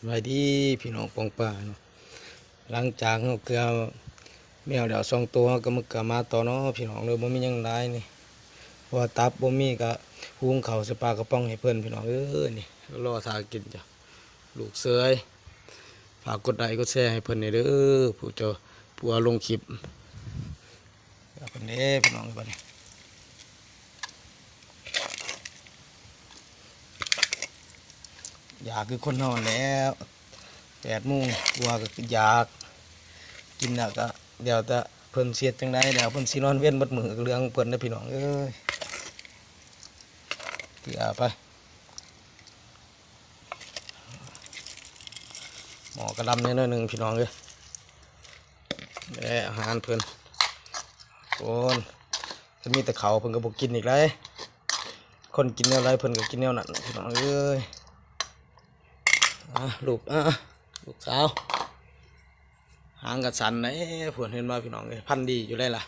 ສະບາຍດີພີ່ນ້ອງປ້ອງປາຍເນາະ ຫຼັງຈາກເຮົາເກືອແມວແລ້ວສອງໂຕ ເຮົາກໍມາເກືອໝາຕໍ່ເນາະພີ່ນ້ອງເດີ. ບໍ່ມີຫຍັງຫຼາຍນີ້ ເພາະວ່າຕັບບໍ່ມີ ກໍຫຸງເຂົ້າໃສ່ປາກະປ໋ອງໃຫ້ເພິ່ນພີ່ນ້ອງເອີຍ. ນີ້ລໍຖ້າກິນຈ້ະ ລູກເສີຍ. ຝາກກົດໄລກົດແຊໃຫ້ເພິ່ນແດ່ເດີ ຜູ້ເຈົ້າ ຜູ້ເອົາລົງຄລິບ. ເອົາເພິ່ນເດ້ພີ່ນ້ອງ ບັດນີ້ຢາກຄືຄົນເຮົາຫັ້ນແຫຼະ ແປດໂມງກວ່າກໍຢາກ ກິນແລ້ວກໍແລ້ວແຕ່ເພິ່ນຊິເຮັດຈັ່ງໃດແລ້ວ ເພິ່ນຊິນອນເວັນໝົດມື້ ກໍເລື່ອງຂອງເພິ່ນເດີພີ່ນ້ອງເອີຍ. ເກືອໄປ ໝໍ້ກະດຳແດ່ໜ້ອຍໜຶ່ງພີ່ນ້ອງເອີຍ. ແລະອາຫານເພິ່ນ ໂອ້ນ ຄັນມີແຕ່ເຂົ້າເພິ່ນກໍບໍ່ກິນອີກໄດ໋ ຄົນກິນແນວໃດເພິ່ນກໍກິນແນວນັ້ນພີ່ນ້ອງເອີຍ. ອ່າ ລູກ ອ່າ ລູກສາວ ຫາງກະສັ້ນເດ້ ເພິ່ນເຫັນບໍ່ພີ່ນ້ອງເອີຍ ພັນດີຢູ່ໄດ໋ລະ.